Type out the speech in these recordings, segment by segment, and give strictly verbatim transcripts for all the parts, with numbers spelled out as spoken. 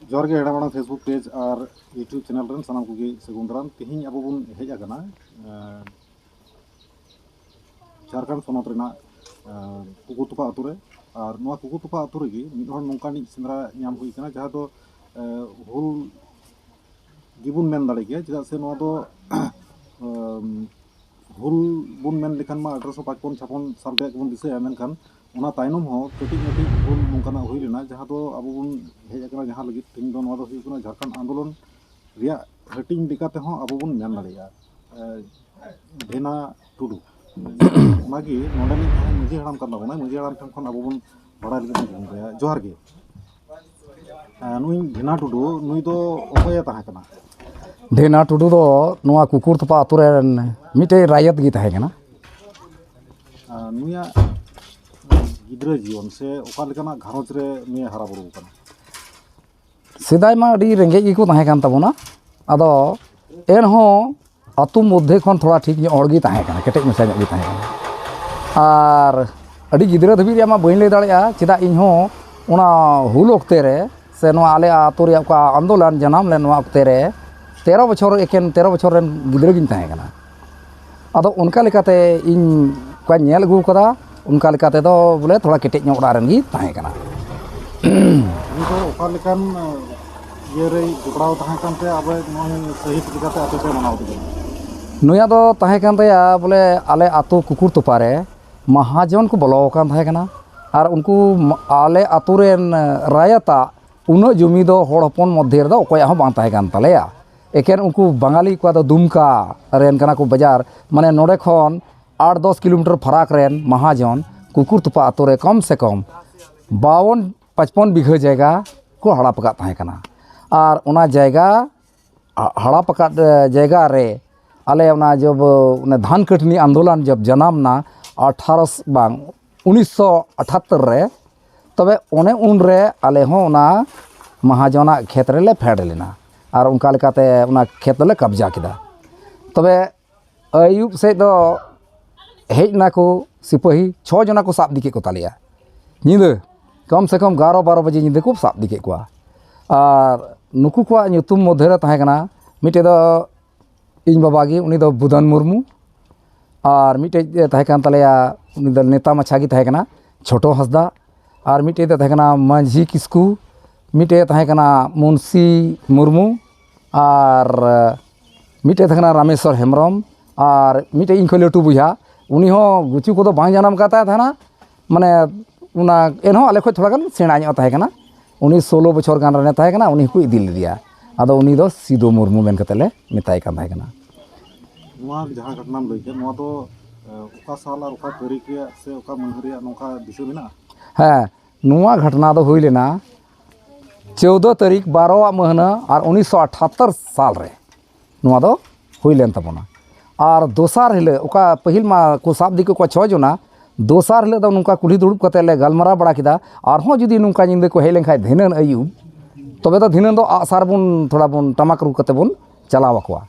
ᱡᱚᱦᱟᱨ ᱜᱮ ᱦᱮᱲᱟ ᱢᱟᱲᱟᱝ Facebook page ᱟᱨ YouTube channel ᱨᱮᱱ ᱥᱟᱱᱟᱢ ᱠᱚᱜᱮ ᱥᱟᱹᱜᱩᱱ ᱫᱟᱨᱟᱢ᱾ ᱛᱮᱦᱮᱧ ᱟᱵᱚ ᱵᱚᱱ ᱦᱮᱡ ᱟᱠᱟᱱᱟ ᱮᱸ, ᱡᱷᱟᱲᱠᱷᱚᱸᱰ ᱯᱚᱱᱚᱛ ᱨᱮᱱᱟᱜ ᱮᱸ, ᱠᱩᱠᱩᱨᱛᱚᱯᱟ ᱟᱛᱳ ᱨᱮ᱾ ᱟᱨ ᱱᱚᱣᱟ ᱠᱩᱠᱩᱨᱛᱚᱯᱟ ᱟᱛᱳ ᱨᱮᱜᱮ ᱢᱤᱫ ᱦᱚᱲ ᱱᱚᱝᱠᱟᱱᱤᱡ ᱥᱮᱸᱫᱽᱨᱟ ᱧᱟᱢ ᱦᱩᱭ ᱟᱠᱟᱱᱟ, ᱡᱟᱦᱟᱸ ᱫᱚ ᱮᱸ, ᱦᱩᱞ ᱜᱮᱵᱚᱱ ᱢᱮᱱ ᱫᱟᱲᱮ ᱠᱮᱭᱟ, ᱪᱮᱫᱟᱜ ᱥᱮ ᱱᱚᱣᱟ ᱫᱚ ᱮᱸ, ᱦᱩᱞ ᱵᱚᱱ ᱢᱮᱱ ᱞᱮᱠᱷᱟᱱ ᱢᱟ ᱟᱴᱷᱨᱚᱥᱚ ᱯᱟᱸᱪᱯᱚᱱ ᱪᱷᱟᱯᱚᱱ ᱥᱟᱞ ᱨᱮᱭᱟᱜ ᱜᱮᱵᱚᱱ ᱫᱤᱥᱟᱹᱭᱟ, ᱢᱮᱱᱠᱷᱟᱱ ᱚᱱᱟ ᱛᱟᱭᱱᱚᱢ ᱦᱚᱸ ᱠᱟᱹᱴᱤᱡ ᱢᱟᱹᱴᱤᱡ ᱦᱩᱞ ᱱᱚᱝᱠᱟᱱᱟᱜ ᱦᱩᱭ ᱞᱮᱱᱟ, ᱡᱟᱦᱟᱸ ᱫᱚ ᱟᱵᱚ ᱵᱚᱱ ᱦᱮᱡ ᱟᱠᱟᱱᱟ ᱡᱟᱦᱟᱸ ᱞᱟᱹᱜᱤᱫ, ᱛᱮᱦᱮᱧ ᱫᱚ ᱱᱚᱣᱟ ᱫᱚ ᱦᱩᱭᱩᱜ ᱠᱟᱱᱟ ᱡᱷᱟᱲᱠᱷᱚᱸᱰ ᱟᱱᱫᱳᱞᱚᱱ ᱨᱮᱭᱟᱜ ᱦᱟᱹᱴᱤᱧ ᱞᱮᱠᱟ ᱛᱮᱦᱚᱸ ᱟᱵᱚ ᱵᱚᱱ ᱢᱮᱱ ᱫᱟᱲᱮᱭᱟᱜᱼᱟ᱾ ᱮ, ᱰᱷᱮᱱᱟ ᱴᱩᱰᱩ, ᱚᱱᱟᱜᱮ ᱱᱚᱰᱮᱱᱤᱡ ᱡᱟᱦᱟᱸᱭ ᱢᱟᱹᱡᱷᱤ ᱦᱟᱲᱟᱢ ᱠᱟᱱ ᱛᱟᱵᱚᱱᱟ, ᱢᱟᱹᱡᱷᱤ ᱦᱟᱲᱟᱢ ᱴᱷᱮᱱ ᱠᱷᱚᱱ ᱟᱵᱚ ᱵᱚᱱ ᱵᱟᱲᱟᱭ ᱞᱟᱹᱜᱤᱫ ᱵᱚᱱ ᱠᱩᱨᱩᱢᱩᱴᱩᱭᱟ᱾ ᱡᱚᱦᱟᱨ ᱜᱮ᱾ ᱮ, ᱱᱩᱭ ᱰᱷᱮᱱᱟ ᱴᱩᱰᱩ, ᱱᱩᱭ ᱫᱚ ᱚᱠᱚᱭᱮ ᱛᱟᱦᱮᱸ ᱠᱟᱱᱟ? ᱰᱷᱮᱱᱟ ᱴᱩᱰᱩ ᱫᱚ ᱱᱚᱣᱟ ᱠᱩᱠᱩᱨᱛᱚᱯᱟ ᱟᱛᱳ ᱨᱮᱱ ᱢᱤᱫᱴᱮᱱ ᱨᱟᱭᱚᱛ ᱜᱮ ᱛᱟᱦᱮᱸ ᱠᱟᱱᱟ᱾ ᱟᱨ ᱱᱩᱭᱟᱜ ᱜᱤᱫᱽᱨᱟᱹ ᱡᱤᱭᱚᱱ ᱥᱮ ᱚᱠᱟ ᱞᱮᱠᱟᱱᱟᱜ ᱜᱷᱟᱨᱚᱸᱡᱽ ᱨᱮ ᱱᱩᱭᱮ ᱦᱟᱨᱟ ᱵᱩᱨᱩ ᱟᱠᱟᱱᱟ? ᱥᱮᱫᱟᱭ ᱢᱟ ᱟᱹᱰᱤ ᱨᱮᱸᱜᱮᱡ ᱜᱮᱠᱚ ᱛᱟᱦᱮᱸ ᱠᱟᱱ ᱛᱟᱵᱚᱱᱟ᱾ ᱟᱫᱚ ᱮᱱᱦᱚᱸ ᱟᱹᱛᱩ ᱢᱚᱫᱽᱫᱷᱮ ᱠᱷᱚᱱ ᱛᱷᱚᱲᱟ ᱴᱷᱤᱠ ᱧᱚᱜ ᱦᱚᱲ ᱜᱮ ᱛᱟᱦᱮᱸ ᱠᱟᱱᱟ, ᱠᱮᱴᱮᱡ ᱢᱟᱪᱷᱟ ᱧᱚᱜ ᱜᱮ ᱛᱟᱦᱮᱸ ᱠᱟᱱᱟ᱾ ᱟᱨ ᱟᱹᱰᱤ ᱜᱤᱫᱽᱨᱟᱹ ᱫᱷᱟᱹᱵᱤᱡ ᱨᱮᱭᱟᱜ ᱢᱟ ᱵᱟᱹᱧ ᱞᱟᱹᱭ ᱫᱟᱲᱮᱭᱟᱜᱼᱟ, ᱪᱮᱫᱟᱜ ᱤᱧ ᱦᱚᱸ ᱚᱱᱟ ᱦᱩᱞ ᱚᱠᱛᱮ ᱨᱮ ᱥᱮ ᱱᱚᱣᱟ ᱟᱞᱮ ᱟᱹᱛᱩ ᱨᱮᱭᱟᱜ ᱚᱠᱟ ᱟᱱᱫᱳᱞᱚᱱ ᱡᱟᱱᱟᱢ ᱞᱮᱱ, ᱱᱚᱣᱟ ᱚᱠᱛᱮ ᱨᱮ ᱛᱮᱨᱚ ᱵᱚᱪᱷᱚᱨ, ᱮᱠᱮᱱ ᱛᱮᱨᱚ ᱵᱚᱪᱷᱚᱨ ᱨᱮᱱ ᱜᱤᱫᱽᱨᱟᱹ ᱜᱤᱧ ᱛᱟᱦᱮᱸ ᱠᱟᱱᱟ᱾ ᱟᱫᱚ ᱚᱱᱠᱟ ᱞᱮᱠᱟᱛᱮ ᱤᱧ ᱚᱠᱟᱧ ᱧᱮᱞ ᱟᱹᱜᱩ ᱠᱟᱫᱟ, ᱚᱱᱠᱟ ᱞᱮᱠᱟ ᱛᱮᱫᱚ ᱵᱚᱞᱮ ᱛᱷᱚᱲᱟ ᱠᱮᱴᱮᱡ ᱧᱚᱜ ᱚᱲᱟᱜ ᱨᱮᱱ ᱜᱮ ᱛᱟᱦᱮᱸ ᱠᱟᱱᱟ᱾ ᱩᱱᱤ ᱫᱚ ᱚᱠᱟ ᱞᱮᱠᱟᱱ ᱤᱭᱟᱹ ᱨᱮᱭ ᱡᱚᱯᱲᱟᱣ ᱛᱟᱦᱮᱸ ᱠᱟᱱᱛᱮ ᱟᱵᱚ ᱱᱚᱜᱼᱚᱭ ᱥᱟᱹᱦᱤᱫ ᱞᱮᱠᱟᱛᱮ ᱟᱯᱮ ᱯᱮ ᱢᱟᱱᱟᱣ ᱠᱮᱫᱮᱭᱟ? ᱱᱩᱭᱟᱜ ᱫᱚ ᱛᱟᱦᱮᱸ ᱠᱟᱱ ᱛᱟᱭᱟ ᱵᱚᱞᱮ ᱟᱞᱮ ᱟᱹᱛᱩ ᱠᱩᱠᱩᱨ ᱛᱚᱯᱟ ᱨᱮ ᱢᱟᱦᱟᱡᱚᱱ ᱠᱚ ᱵᱚᱞᱚ ᱟᱠᱟᱱ ᱛᱟᱦᱮᱸ ᱠᱟᱱᱟ᱾ ᱟᱨ ᱩᱱᱠᱩ ᱢᱟ-, ᱟᱞᱮ ᱟᱹᱛᱩ ᱨᱮᱱ ᱨᱟᱭᱟᱛᱟᱜ ᱩᱱᱟᱹᱜ ᱡᱚᱢᱤ ᱫᱚ ᱦᱚᱲ ᱦᱚᱯᱚᱱ ᱢᱚᱫᱽᱫᱷᱮ ᱨᱮᱫᱚ ᱚᱠᱚᱭᱟᱜ ᱦᱚᱸ ᱵᱟᱝ ᱛᱟᱦᱮᱸ ᱠᱟᱱ ᱛᱟᱞᱮᱭᱟ᱾ ᱮᱠᱮᱱ ᱩᱱᱠᱩ ᱵᱟᱝᱟᱞᱤ ᱠᱚᱣᱟᱜ ᱫᱚ ᱫᱩᱢᱠᱟ ᱨᱮᱱ ᱠᱟᱱᱟ ᱠᱚ ᱵᱟᱡᱟᱨ, ᱢᱟᱱᱮ ᱱᱚᱰᱮ ᱠᱷᱚᱱ ᱟᱴ ᱫᱚᱥ ᱠᱤᱞᱳᱢᱤᱴᱟᱨ ᱯᱷᱟᱨᱟᱠ ᱨᱮᱱ ᱢᱟᱦᱟᱡᱚᱱ ᱠᱩᱠᱩᱨ ᱛᱚᱯᱟ ᱟᱛᱳ ᱨᱮ ᱠᱚᱢ ᱥᱮ ᱠᱚᱢ ᱵᱟᱣᱚᱱ ᱯᱟᱸᱪᱯᱚᱱ ᱵᱤᱜᱷᱟᱹ ᱡᱟᱭᱜᱟ ᱠᱚ ᱦᱟᱲᱟᱯ ᱟᱠᱟᱫ ᱛᱟᱦᱮᱸ ᱠᱟᱱᱟ᱾ ᱟᱨ ᱚᱱᱟ ᱡᱟᱭᱜᱟ ᱦᱟ-, ᱦᱟᱲᱟᱯ ᱟᱠᱟᱫ, ᱮ, ᱡᱟᱭᱜᱟ ᱨᱮ ᱟᱞᱮ ᱚᱱᱟ ᱡᱚᱵ, ᱚᱱᱮ ᱫᱷᱟᱱ ᱠᱟᱹᱴᱷᱱᱤ ᱟᱱᱫᱳᱞᱚᱱ ᱡᱚᱵ ᱡᱟᱱᱟᱢ ᱱᱟ, ᱟᱴᱷᱟᱨᱚᱥ ᱵᱟᱝ, ᱩᱱᱤᱥᱥᱚ ᱟᱴᱷᱟᱛᱛᱚᱨ ᱨᱮ, ᱛᱚᱵᱮ ᱚᱱᱮ ᱩᱱ ᱨᱮ ᱟᱞᱮ ᱦᱚᱸ ᱚᱱᱟ ᱢᱟᱦᱟᱡᱚᱱᱟᱜ ᱠᱷᱮᱛ ᱨᱮᱞᱮ ᱯᱷᱮᱰ ᱞᱮᱱᱟ᱾ ᱟᱨ ᱚᱱᱠᱟ ᱞᱮᱠᱟᱛᱮ ᱚᱱᱟ ᱠᱷᱮᱛ ᱫᱚᱞᱮ ᱠᱟᱵᱽᱡᱟ ᱠᱮᱫᱟ᱾ ᱛᱚᱵᱮ ᱟᱹᱭᱩᱵ ᱥᱮᱫ ᱫᱚ ᱦᱮᱡ ᱱᱟᱠᱚ ᱥᱤᱯᱟᱹᱦᱤ, ᱪᱷᱚ ᱡᱚᱱᱟ ᱠᱚ ᱥᱟᱵ ᱤᱫᱤ ᱠᱮᱫ ᱠᱚ ᱛᱟᱞᱮᱭᱟ᱾ ᱧᱤᱫᱟᱹ ᱠᱚᱢ ᱥᱮ ᱠᱚᱢ ᱮᱜᱟᱨᱚ ᱵᱟᱨᱚ ᱵᱟᱡᱮ ᱧᱤᱫᱟᱹ ᱠᱚ ᱥᱟᱵ ᱤᱫᱤ ᱠᱮᱫ ᱠᱚᱣᱟ᱾ ᱟᱨ ᱱᱩᱠᱩ ᱠᱚᱣᱟᱜ ᱧᱩᱛᱩᱢ ᱢᱚᱫᱽᱫᱷᱮ ᱨᱮ ᱛᱟᱦᱮᱸ ᱠᱟᱱᱟ, ᱢᱤᱫᱴᱮᱡ ᱫᱚ ᱤᱧ ᱵᱟᱵᱟ ᱜᱮ, ᱩᱱᱤ ᱫᱚ ᱵᱩᱫᱷᱟᱱ ᱢᱩᱨᱢᱩ, ᱟᱨ ᱢᱤᱫᱴᱮᱡ ᱮ ᱛᱟᱦᱮᱸ ᱠᱟᱱ ᱛᱟᱞᱮᱭᱟ, ᱩᱱᱤ ᱫᱚ ᱱᱮᱛᱟ ᱢᱟᱪᱷᱟ ᱜᱮ ᱛᱟᱦᱮᱸ ᱠᱟᱱᱟ, ᱪᱷᱳᱴᱳ ᱦᱟᱸᱥᱫᱟ, ᱟᱨ ᱢᱤᱫᱴᱮᱡ ᱫᱚ ᱛᱟᱦᱮᱸ ᱠᱟᱱᱟ ᱢᱟᱹᱡᱷᱤ ᱠᱤᱥᱠᱩ, ᱢᱤᱫᱴᱮᱡ ᱛᱟᱦᱮᱸ ᱠᱟᱱᱟ ᱢᱩᱱᱥᱤ ᱢᱩᱨᱢᱩ, ᱟᱨ ᱢᱤᱫᱴᱮᱡ ᱛᱟᱦᱮᱸ ᱠᱟᱱᱟ ᱨᱟᱢᱮᱥᱣᱚᱨ ᱦᱮᱢᱵᱨᱚᱢ, ᱟᱨ ᱢᱤᱫᱴᱮᱡ ᱤᱧ ᱠᱷᱚᱱ ᱞᱟᱹᱴᱩ ᱵᱚᱭᱦᱟ, ᱩᱱᱤ ᱦᱚᱸ ᱜᱩᱪᱩ ᱠᱚᱫᱚ ᱵᱟᱝ ᱡᱟᱱᱟᱢ ᱠᱟᱱ ᱛᱟᱦᱮᱸ ᱛᱟᱦᱮᱱᱟ, ᱢᱟᱱᱮ ᱚᱱᱟ ᱮᱱᱦᱚᱸ ᱟᱞᱮ ᱠᱷᱚᱱ ᱛᱷᱚᱲᱟ ᱜᱟᱱ ᱥᱮᱬᱟ ᱧᱚᱜ ᱛᱟᱦᱮᱸ ᱠᱟᱱᱟ᱾ ᱩᱱᱤ ᱥᱳᱞᱳ ᱵᱚᱪᱷᱚᱨ ᱜᱟᱱ ᱨᱮᱱᱮ ᱛᱟᱦᱮᱸ ᱠᱟᱱᱟ, ᱩᱱᱤ ᱦᱚᱸᱠᱚ ᱤᱫᱤ ᱞᱮᱫᱮᱭᱟ᱾ ᱟᱫᱚ ᱩᱱᱤ ᱫᱚ ᱥᱤᱫᱩ ᱢᱩᱨᱢᱩ ᱢᱮᱱ ᱠᱟᱛᱮ ᱞᱮ ᱢᱮᱛᱟᱭ ᱠᱟᱱ ᱛᱟᱦᱮᱸ ᱠᱟᱱᱟ᱾ ᱱᱚᱣᱟ ᱡᱟᱦᱟᱸ ᱜᱷᱚᱴᱚᱱᱟᱢ ᱞᱟᱹᱭ ᱠᱮᱫ, ᱱᱚᱣᱟ ᱫᱚ ᱮ, ᱚᱠᱟ ᱥᱟᱞ ᱟᱨ ᱚᱠᱟ ᱛᱟᱹᱨᱤᱠᱷ ᱨᱮᱭᱟᱜ ᱥᱮ ᱚᱠᱟ ᱢᱟᱹᱦᱱᱟᱹ ᱨᱮᱭᱟᱜ ᱱᱚᱝᱠᱟ ᱫᱤᱥᱟᱹ ᱢᱮᱱᱟᱜᱼᱟ? ᱦᱮᱸ, ᱱᱚᱣᱟ ᱜᱷᱚᱴᱚᱱᱟ ᱫᱚ ᱦᱩᱭ ᱞᱮᱱᱟ ᱪᱳᱫᱽᱫᱳ ᱛᱟᱹᱨᱤᱠᱷ ᱵᱟᱨᱚᱣᱟᱜ ᱢᱟᱹᱦᱱᱟᱹ ᱟᱨ ᱩᱱᱤᱥᱥᱚ ᱟᱴᱷᱟᱛᱛᱚᱨ ᱥᱟᱞ ᱨᱮ ᱱᱚᱣᱟ ᱫᱚ ᱦᱩᱭ ᱞᱮᱱ ᱛᱟᱵᱚᱱᱟ᱾ ᱟᱨ ᱫᱚᱥᱟᱨ ᱦᱤᱞᱳᱜ, ᱚᱠᱟ ᱯᱟᱹᱦᱤᱞ ᱢᱟ ᱠᱚ ᱥᱟᱵ ᱤᱫᱤ ᱠᱮᱫ ᱠᱚᱣᱟ ᱪᱷᱚ ᱡᱚᱱᱟ, ᱫᱚᱥᱟᱨ ᱦᱤᱞᱳᱜ ᱫᱚ ᱱᱚᱝᱠᱟ ᱠᱩᱞᱦᱤ ᱫᱩᱲᱩᱵ ᱠᱟᱛᱮ ᱞᱮ ᱜᱟᱞᱢᱟᱨᱟᱣ ᱵᱟᱲᱟ ᱠᱮᱫᱟ, ᱟᱨᱦᱚᱸ ᱡᱩᱫᱤ ᱱᱚᱝᱠᱟ ᱧᱤᱫᱟᱹ ᱠᱚ ᱦᱮᱡ ᱞᱮᱱᱠᱷᱟᱱ ᱫᱷᱤᱱᱟᱹᱱ ᱟᱹᱭᱩᱵ, ᱛᱚᱵᱮ ᱫᱚ ᱫᱷᱤᱱᱟᱹᱱ ᱫᱚ ᱟᱜᱼᱥᱟᱨ ᱵᱚᱱ, ᱛᱷᱚᱲᱟ ᱵᱚᱱ ᱴᱟᱢᱟᱠ ᱨᱩ ᱠᱟᱛᱮ ᱵᱚᱱ ᱪᱟᱞᱟᱣ ᱟᱠᱚᱣᱟ᱾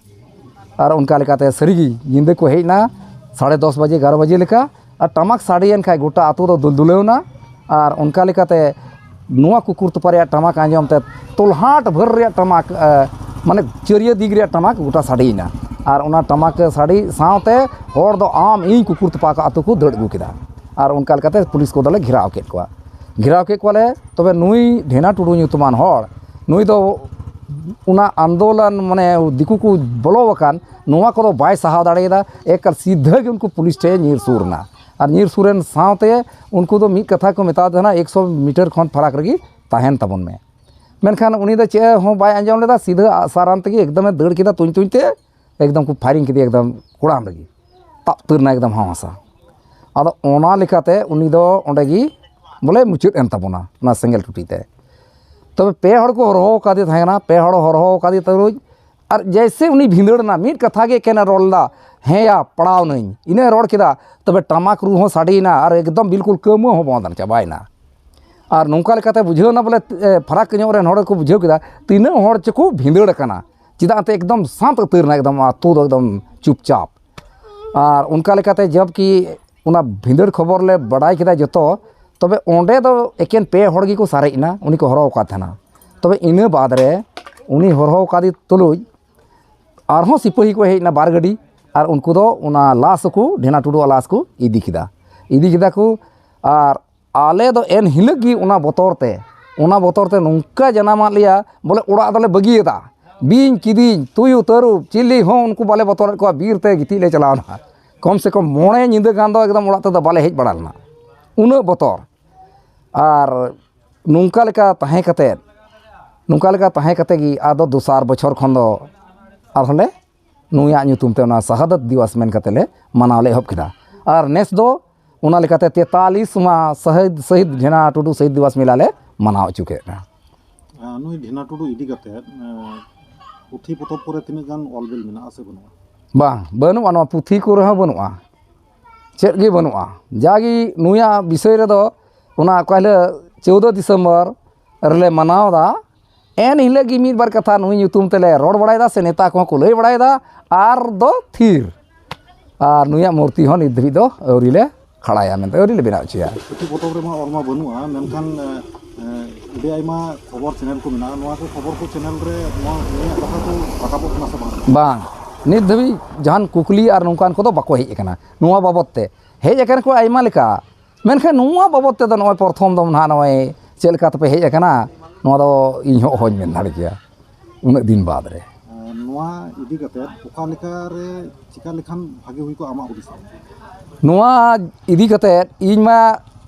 ᱟᱨ ᱚᱱᱠᱟ ᱞᱮᱠᱟᱛᱮ ᱥᱟᱹᱨᱤᱜᱮ ᱧᱤᱫᱟᱹ ᱠᱚ ᱦᱮᱡ ᱮᱱᱟ, ᱥᱟᱲᱮ ᱫᱚᱥ ᱵᱟᱡᱮ, ᱮᱜᱟᱨᱚ ᱵᱟᱡᱮ ᱞᱮᱠᱟ, ᱟᱨ ᱴᱟᱢᱟᱠ ᱥᱟᱰᱮᱭᱮᱱ ᱠᱷᱟᱡ ᱜᱚᱴᱟ ᱟᱹᱛᱩ ᱫᱚ ᱫᱩᱞᱫᱩᱞᱟᱹᱣ ᱮᱱᱟ᱾ ᱟᱨ ᱚᱱᱠᱟ ᱞᱮᱠᱟᱛᱮ ᱱᱚᱣᱟ ᱠᱩᱠᱩᱨ ᱛᱚᱯᱟ ᱨᱮᱭᱟᱜ ᱴᱟᱢᱟᱠ ᱟᱸᱡᱚᱢ ᱛᱮ ᱛᱚᱞᱦᱟᱴ ᱵᱷᱳᱨ ᱨᱮᱭᱟᱜ ᱴᱟᱢᱟᱠ, ᱮ, ᱢᱟᱱᱮ ᱪᱟᱹᱨᱭᱟᱹ ᱫᱤᱠ ᱨᱮᱭᱟᱜ ᱴᱟᱢᱟᱠ ᱜᱚᱴᱟ ᱥᱟᱰᱮᱭᱮᱱᱟ᱾ ᱟᱨ ᱚᱱᱟ ᱴᱟᱢᱟᱠ ᱥᱟᱰᱮ ᱥᱟᱶᱛᱮ ᱦᱚᱲ ᱫᱚ ᱟᱢ ᱤᱧ ᱠᱩᱠᱩᱨ ᱛᱚᱯᱟ ᱟᱠᱟᱫ ᱟᱹᱛᱩ ᱠᱚ ᱫᱟᱹᱲ ᱟᱹᱜᱩ ᱠᱮᱫᱟ᱾ ᱟᱨ ᱚᱱᱠᱟ ᱞᱮᱠᱟᱛᱮ ᱯᱩᱞᱤᱥ ᱠᱚᱫᱚᱞᱮ ᱜᱷᱮᱨᱟᱣ ᱠᱮᱫ ᱠᱚᱣᱟ᱾ ᱜᱷᱮᱨᱟᱣ ᱠᱮᱫ ᱠᱚᱣᱟᱞᱮ, ᱛᱚᱵᱮ ᱱᱩᱭ ᱰᱷᱮᱱᱟ ᱴᱩᱰᱩ ᱧᱩᱛᱩᱢᱟᱱ ᱦᱚᱲ, ᱱᱩᱭ ᱫᱚ ᱚᱱᱟ ᱟᱱᱫᱳᱞᱚᱱ, ᱢᱟᱱᱮ ᱫᱤᱠᱩ ᱠᱚ ᱵᱚᱞᱚ ᱟᱠᱟᱱ, ᱱᱚᱣᱟ ᱠᱚᱫᱚ ᱵᱟᱭ ᱥᱟᱦᱟᱣ ᱫᱟᱲᱮᱭᱟᱫᱟ᱾ ᱮᱠᱟᱞ ᱥᱤᱫᱷᱟᱹ ᱜᱮ ᱩᱱᱠᱩ ᱯᱩᱞᱤᱥ ᱴᱷᱮᱱ ᱧᱤᱨ ᱥᱩᱨ ᱮᱱᱟ᱾ ᱟᱨ ᱧᱤᱨ ᱥᱩᱨᱮᱱ ᱥᱟᱶᱛᱮ ᱩᱱᱠᱩ ᱫᱚ ᱢᱤᱫ ᱠᱟᱛᱷᱟ ᱠᱚ ᱢᱮᱛᱟ ᱫᱮ ᱛᱟᱦᱮᱱᱟ, "ᱮᱠᱥᱚ ᱢᱤᱴᱟᱨ ᱠᱷᱚᱱ ᱯᱷᱟᱨᱟᱠ ᱨᱮᱜᱮ ᱛᱟᱦᱮᱱ ᱛᱟᱵᱚᱱ ᱢᱮ᱾" ᱢᱮᱱᱠᱷᱟᱱ ᱩᱱᱤ ᱫᱚ ᱪᱮᱫ ᱦᱚᱸ ᱵᱟᱭ ᱟᱸᱡᱚᱢ ᱞᱮᱫᱟ, ᱥᱤᱫᱷᱟᱹ ᱟᱜᱼᱥᱟᱨ ᱟᱱ ᱛᱮᱜᱮ ᱮᱠᱫᱚᱢᱮ ᱫᱟᱹᱲ ᱠᱮᱫᱟ ᱛᱩᱧ ᱛᱩᱧ ᱛᱮ᱾ ᱮᱠᱫᱚᱢ ᱠᱚ ᱯᱷᱟᱭᱨᱤᱝ ᱠᱮᱫᱮᱭᱟ ᱮᱠᱫᱚᱢ ᱠᱚᱲᱟᱢ ᱨᱮᱜᱮ, ᱛᱟᱵ ᱩᱛᱟᱹᱨ ᱮᱱᱟ ᱮᱠᱫᱚᱢ ᱦᱟᱣᱟᱥᱟ᱾ ᱟᱫᱚ ᱚᱱᱟ ᱞᱮᱠᱟᱛᱮ ᱩᱱᱤ ᱫᱚ ᱚᱸᱰᱮ ᱜᱮ ᱵᱚᱞᱮ ᱢᱩᱪᱟᱹᱫ ᱮᱱ ᱛᱟᱵᱚᱱᱟ ᱚᱱᱟ ᱥᱮᱸᱜᱮᱞ ᱴᱩᱴᱤ ᱛᱮ᱾ ᱛᱚᱵᱮ ᱯᱮ ᱦᱚᱲ ᱠᱚ ᱦᱚᱨᱦᱚ ᱟᱠᱟᱫᱮ ᱛᱟᱦᱮᱸ ᱠᱟᱱᱟ, ᱯᱮ ᱦᱚᱲ ᱦᱚᱨᱦᱚ ᱟᱠᱟᱫᱮ ᱛᱩᱞᱩᱡ ᱟᱨ ᱡᱮᱭᱥᱮ ᱩᱱᱤ ᱵᱷᱤᱸᱫᱟᱹᱲ ᱮᱱᱟ, ᱢᱤᱫ ᱠᱟᱛᱷᱟ ᱜᱮ ᱮᱠᱮᱱᱮ ᱨᱚᱲ ᱞᱮᱫᱟ, "ᱦᱮᱸᱭᱟ, ᱯᱟᱲᱟᱣ ᱱᱟᱹᱧ᱾" ᱤᱱᱟᱹ ᱨᱚᱲ ᱠᱮᱫᱟ, ᱛᱚᱵᱮ ᱴᱟᱢᱟᱠ ᱨᱩ ᱦᱚᱸ ᱥᱟᱰᱮᱭᱮᱱᱟ ᱟᱨ ᱮᱠᱫᱚᱢ ᱵᱤᱞᱠᱩᱞ ᱠᱟᱹᱣᱢᱟᱹ ᱦᱚᱸ ᱵᱚᱱᱫ ᱮᱱᱟ, ᱪᱟᱵᱟᱭᱮᱱᱟ᱾ ᱟᱨ ᱱᱚᱝᱠᱟ ᱞᱮᱠᱟᱛᱮ ᱵᱩᱡᱷᱟᱹᱣ ᱮᱱᱟ ᱵᱚᱞᱮ, ᱮ, ᱯᱷᱟᱨᱟᱠ ᱧᱚᱜ ᱨᱮᱱ ᱦᱚᱲ ᱠᱚ ᱵᱩᱡᱷᱟᱹᱣ ᱠᱮᱫᱟ, ᱛᱤᱱᱟᱹᱜ ᱦᱚᱲ ᱪᱚᱠᱚ ᱵᱷᱤᱸᱫᱟᱹᱲ ᱟᱠᱟᱱᱟ᱾ ᱪᱮᱫᱟᱜ ᱮᱱᱛᱮ ᱮᱠᱫᱚᱢ ᱥᱟᱱᱛ ᱩᱛᱟᱹᱨ ᱮᱱᱟ, ᱮᱠᱫᱚᱢ ᱟᱹᱛᱩ ᱫᱚ ᱮᱠᱫᱚᱢ ᱪᱩᱯᱪᱟᱯ᱾ ᱟᱨ ᱚᱱᱠᱟ ᱞᱮᱠᱟᱛᱮ ᱡᱚᱵ ᱠᱤ ᱚᱱᱟ ᱵᱷᱤᱸᱫᱟᱹᱲ ᱠᱷᱚᱵᱚᱨ ᱞᱮ ᱵᱟᱰᱟᱭ ᱠᱮᱫᱟ ᱡᱚᱛᱚ, ᱛᱚᱵᱮ ᱚᱸᱰᱮ ᱫᱚ ᱮᱠᱮᱱ ᱯᱮ ᱦᱚᱲ ᱜᱮᱠᱚ ᱥᱟᱨᱮᱡ ᱮᱱᱟ, ᱩᱱᱤ ᱠᱚ ᱦᱚᱨᱦᱚ ᱟᱠᱟᱫ ᱛᱟᱦᱮᱱᱟ᱾ ᱛᱚᱵᱮ ᱤᱱᱟᱹ ᱵᱟᱫᱽ ᱨᱮ ᱩᱱᱤ ᱦᱚᱨᱦᱚ ᱠᱟᱫᱮ ᱛᱩᱞᱩᱡ ᱟᱨᱦᱚᱸ ᱥᱤᱯᱟᱹᱦᱤ ᱠᱚ ᱦᱮᱡ ᱮᱱᱟ ᱵᱟᱨ ᱜᱟᱹᱰᱤ, ᱟᱨ ᱩᱱᱠᱩ ᱫᱚ ᱚᱱᱟ ᱞᱟᱥ ᱠᱚ, ᱰᱷᱮᱱᱟ ᱴᱩᱰᱩᱣᱟᱜ ᱞᱟᱥ ᱠᱚ ᱤᱫᱤ ᱠᱮᱫᱟ᱾ ᱤᱫᱤ ᱠᱮᱫᱟ ᱠᱚ, ᱟᱨ ᱟᱞᱮ ᱫᱚ ᱮᱱ ᱦᱤᱞᱳᱜ ᱜᱮ ᱚᱱᱟ ᱵᱚᱛᱚᱨ ᱛᱮ, ᱚᱱᱟ ᱵᱚᱛᱚᱨ ᱛᱮ ᱱᱚᱝᱠᱟ ᱡᱟᱱᱟᱢᱟᱫ ᱞᱮᱭᱟ, ᱵᱚᱞᱮ ᱚᱲᱟᱜ ᱫᱚᱞᱮ ᱵᱟᱹᱜᱤᱭᱟᱫᱟ᱾ ᱵᱤᱧ, ᱠᱤᱫᱤᱧ, ᱛᱩᱭᱩ, ᱛᱟᱹᱨᱩᱵ, ᱪᱤᱞᱤ ᱦᱚᱸ ᱩᱱᱠᱩ ᱵᱟᱞᱮ ᱵᱚᱛᱚᱨᱮᱫ ᱠᱚᱣᱟ, ᱵᱤᱨ ᱛᱮ ᱜᱤᱛᱤᱡ ᱞᱮ ᱪᱟᱞᱟᱣ ᱮᱱᱟ᱾ ᱠᱚᱢ ᱥᱮ ᱠᱚᱢ ᱢᱚᱬᱮ ᱧᱤᱫᱟᱹ ᱜᱟᱱ ᱫᱚ ᱮᱠᱫᱚᱢ ᱚᱲᱟᱜ ᱛᱮᱫᱚ ᱵᱟᱞᱮ ᱦᱮᱡ ᱵᱟᱲᱟ ᱞᱮᱱᱟ, ᱩᱱᱟᱹᱜ ᱵᱚᱛᱚᱨ᱾ ᱟᱨ ᱱᱚᱝᱠᱟ ᱞᱮᱠᱟ ᱛᱟᱦᱮᱸ ᱠᱟᱛᱮᱫ, ᱱᱚᱝᱠᱟ ᱞᱮᱠᱟ ᱛᱟᱦᱮᱸ ᱠᱟᱛᱮᱫ ᱜᱮ ᱟᱫᱚ ᱫᱚᱥᱟᱨ ᱵᱚᱪᱷᱚᱨ ᱠᱷᱚᱱ ᱫᱚ ᱟᱨᱦᱚᱸ ᱞᱮ ᱱᱩᱭᱟᱜ ᱧᱩᱛᱩᱢ ᱛᱮ ᱚᱱᱟ ᱥᱟᱦᱟᱫᱟᱛ ᱫᱤᱣᱟᱥ ᱢᱮᱱ ᱠᱟᱛᱮᱫ ᱞᱮ ᱢᱟᱱᱟᱣ ᱞᱮ ᱮᱦᱚᱵ ᱠᱮᱫᱟ᱾ ᱟᱨ ᱱᱮᱥ ᱫᱚ ᱚᱱᱟ ᱞᱮᱠᱟᱛᱮ ᱛᱮᱛᱟᱞᱤᱥ ᱢᱟ ᱥᱟᱹᱦᱤᱫ, ᱥᱟᱹᱦᱤᱫ ᱰᱷᱮᱱᱟ ᱴᱩᱰᱩ ᱥᱟᱹᱦᱤᱫ ᱫᱤᱣᱟᱥ ᱢᱮᱞᱟ ᱞᱮ ᱢᱟᱱᱟᱣ ᱦᱚᱪᱚ ᱠᱮᱫᱼᱟ᱾ ᱟᱨ ᱱᱩᱭ ᱰᱷᱮᱱᱟ ᱴᱩᱰᱩ ᱤᱫᱤ ᱠᱟᱛᱮᱫ, ᱮᱸ, ᱯᱩᱛᱷᱤ ᱯᱚᱛᱚᱵ ᱠᱚᱨᱮ ᱛᱤᱱᱟᱹᱜ ᱜᱟᱱ ᱚᱞ ᱵᱤᱞ ᱢᱮᱱᱟᱜᱼᱟ ᱥᱮ ᱵᱟᱹᱱᱩᱜᱼᱟ? ᱵᱟᱝ, ᱵᱟᱹᱱᱩᱜᱼᱟ, ᱱᱚᱣᱟ ᱯᱩᱛᱷᱤ ᱠᱚᱨᱮ ᱦᱚᱸ ᱵᱟᱹᱱᱩᱜᱼᱟ, ᱪᱮᱫ ᱜᱮ ᱵᱟᱹᱱᱩᱜᱼᱟ᱾ ᱡᱟᱜᱮ ᱱᱩᱭᱟᱜ ᱵᱤᱥᱚᱭ ᱨᱮᱫᱚ ᱚᱱᱟ ᱚᱠᱟ ᱦᱤᱞᱳᱜ ᱪᱳᱣᱫᱚ ᱰᱤᱥᱮᱢᱵᱚᱨ ᱨᱮᱞᱮ ᱢᱟᱱᱟᱣᱫᱟ, ᱮᱱ ᱦᱤᱞᱳᱜ ᱜᱮ ᱢᱤᱫ ᱵᱟᱨ ᱠᱟᱛᱷᱟ ᱱᱩᱭ ᱧᱩᱛᱩᱢ ᱛᱮᱞᱮ ᱨᱚᱲ ᱵᱟᱲᱟᱭᱮᱫᱟ ᱥᱮ ᱱᱮᱛᱟ ᱠᱚᱦᱚᱸ ᱠᱚ ᱞᱟᱹᱭ ᱵᱟᱲᱟᱭᱮᱫᱟ, ᱟᱨ ᱫᱚ ᱛᱷᱤᱨ᱾ ᱟᱨ ᱱᱩᱭᱟᱜ ᱢᱩᱨᱛᱤ ᱦᱚᱸ ᱱᱤᱛ ᱫᱷᱟᱹᱵᱤᱡ ᱫᱚ ᱟᱹᱣᱨᱤ ᱞᱮ ᱠᱷᱟᱲᱟᱭᱟ ᱢᱮᱱᱛᱮ, ᱟᱹᱣᱨᱤ ᱞᱮ ᱵᱮᱱᱟᱣ ᱦᱚᱪᱚᱭᱟ᱾ ᱯᱩᱛᱷᱤ ᱯᱚᱛᱚᱵ ᱨᱮᱢᱟ ᱚᱞ ᱢᱟ ᱵᱟᱹᱱᱩᱜᱼᱟ, ᱢᱮᱱᱠᱷᱟᱱ, ᱮ, ᱮ, ᱟᱹᱰᱤ ᱟᱭᱢᱟ ᱠᱷᱚᱵᱚᱨ ᱪᱮᱱᱮᱞ ᱠᱚ ᱢᱮᱱᱟᱜᱼᱟ᱾ ᱱᱚᱣᱟ ᱠᱚ ᱠᱷᱚᱵᱚᱨ ᱠᱚ ᱪᱮᱱᱮᱞ ᱨᱮ ᱱᱚᱣᱟ, ᱱᱩᱭᱟᱜ ᱠᱟᱛᱷᱟ ᱠᱚ ᱨᱟᱠᱟᱵᱚᱜ ᱠᱟᱱᱟ ᱥᱮ ᱵᱟᱝ? ᱵᱟᱝ, ᱱᱤᱛ ᱫᱷᱟᱹᱵᱤᱡ ᱡᱟᱦᱟᱱ ᱠᱩᱠᱞᱤ ᱟᱨ ᱱᱚᱝᱠᱟᱱ ᱠᱚᱫᱚ ᱵᱟᱠᱚ ᱦᱮᱡ ᱟᱠᱟᱱᱟ ᱱᱚᱣᱟ ᱵᱟᱵᱚᱫ ᱛᱮ᱾ ᱦᱮᱡ ᱟᱠᱟᱱ ᱠᱚ ᱟᱭᱢᱟ ᱞᱮᱠᱟ, ᱢᱮᱱᱠᱷᱟᱱ ᱱᱚᱣᱟ ᱵᱟᱵᱚᱫ ᱛᱮᱫᱚ ᱱᱚᱜᱼᱚᱭ ᱯᱨᱚᱛᱷᱚᱢ ᱫᱚ ᱱᱟᱦᱟᱜ ᱱᱚᱜᱼᱚᱭ ᱪᱮᱫ ᱞᱮᱠᱟ ᱛᱮᱯᱮ ᱦᱮᱡ ᱟᱠᱟᱱᱟ, ᱱᱚᱣᱟ ᱫᱚ ᱤᱧ ᱦᱚᱸ ᱚᱦᱚᱧ ᱢᱮᱱ ᱫᱟᱲᱮ ᱠᱮᱭᱟ ᱩᱱᱟᱹᱜ ᱫᱤᱱ ᱵᱟᱫᱽ ᱨᱮ᱾ ᱟᱨ ᱱᱚᱣᱟ ᱤᱫᱤ ᱠᱟᱛᱮᱫ ᱚᱠᱟ ᱞᱮᱠᱟ ᱨᱮ ᱪᱤᱠᱟ ᱞᱮᱠᱷᱟᱱ ᱵᱷᱟᱜᱮ ᱦᱩᱭ ᱠᱚᱜᱼᱟ ᱟᱢᱟᱜ ᱦᱩᱫᱤᱥ ᱨᱮ? ᱱᱚᱣᱟ ᱤᱫᱤ ᱠᱟᱛᱮᱫ ᱤᱧ ᱢᱟ,